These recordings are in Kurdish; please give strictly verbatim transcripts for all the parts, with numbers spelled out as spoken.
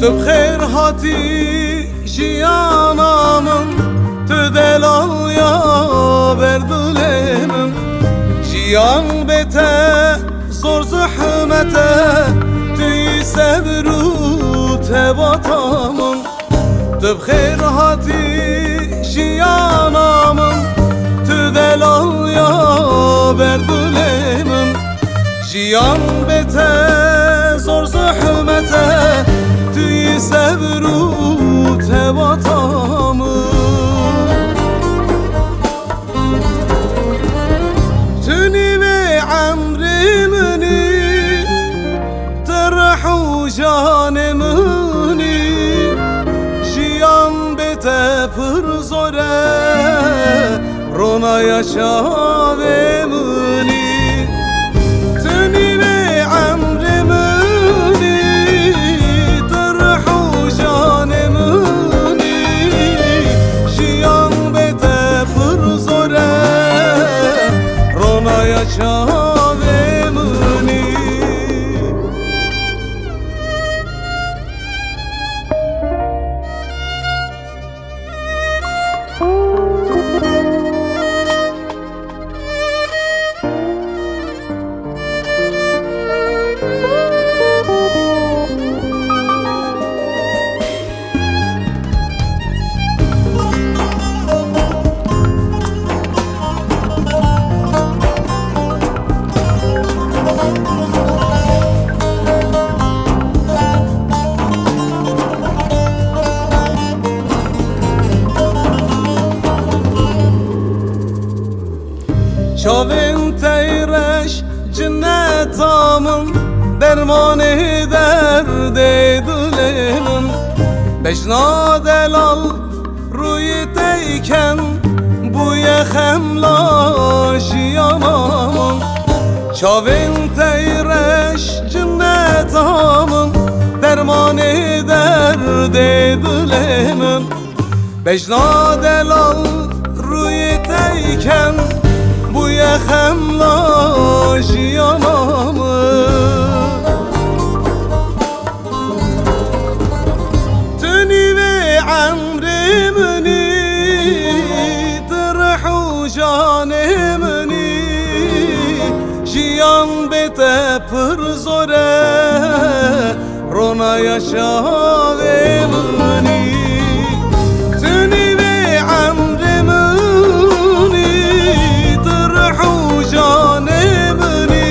Tu bi xêr hatî jiyana min, tu delal ya ber dilê min. Jiyan bê te zor zehmet e, tu yî sebr û tebata min. Tu bi xêr hatî jiyana min, tu delal ya ber dilê min. Jiyan bê te zor zehmet e, tu yî sebr û tebata min. Tu nîvê emrê min î, tu rih û janê min î. Jiyan bê te pir zor e, ronaya çavê min î. Tu nîvê emrê min î, tu rih û janê min î. Jiyan bê te pir zor e, ronaya çavê min î. Çavên te yî reş cineta min, dermanê derdê dilê min. Bejna delal rûyê te yî ken, bûye xemla jiyana min. Çavên te yî reş cineta min, dermanê derdê dilê min. Bejna delal rûyê te yî ken, bûye xemla jiyana min. Tu nîvê emrê min î, tu rih û janê min î. Jiyan bê te pir zor e, ronaya çavê min î. Tu nîvê emrê min î, tu rih û janê min î.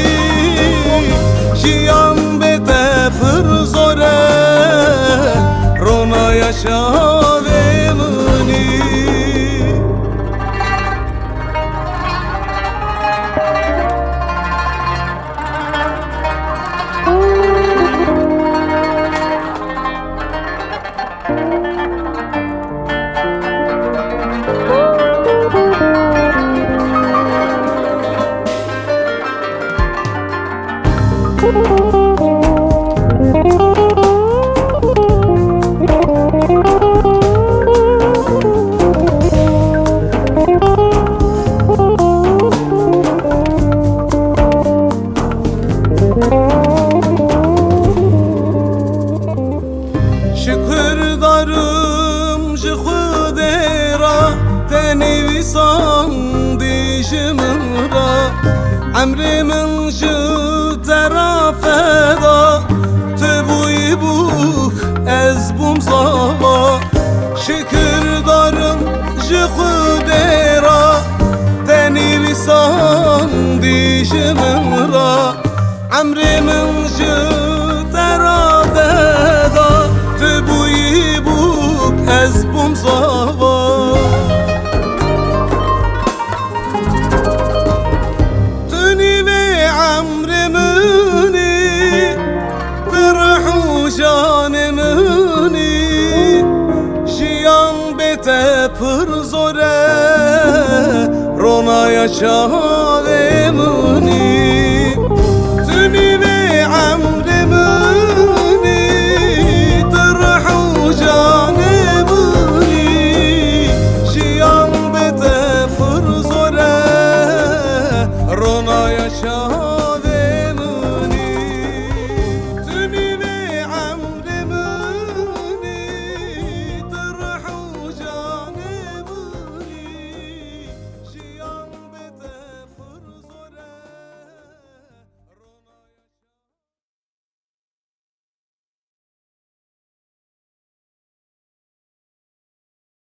Jiyan bê te pir zor e, ronaya çavê min î. Şikir darim ji Xwedê re, te nivîsandî ji min re. Emrê min ji te re feda, tu bûyî bûk, ez bûm zava. Şikir darim ji Xwedê re, te nivîsandî ji min re. Emrê min ji te re feda, tu bûyî bûk, ez bûm zava. Tu nîvê emrê min î, tu rih û janê min î. Jiyan bê te pir zor e, ronaya çavê min î.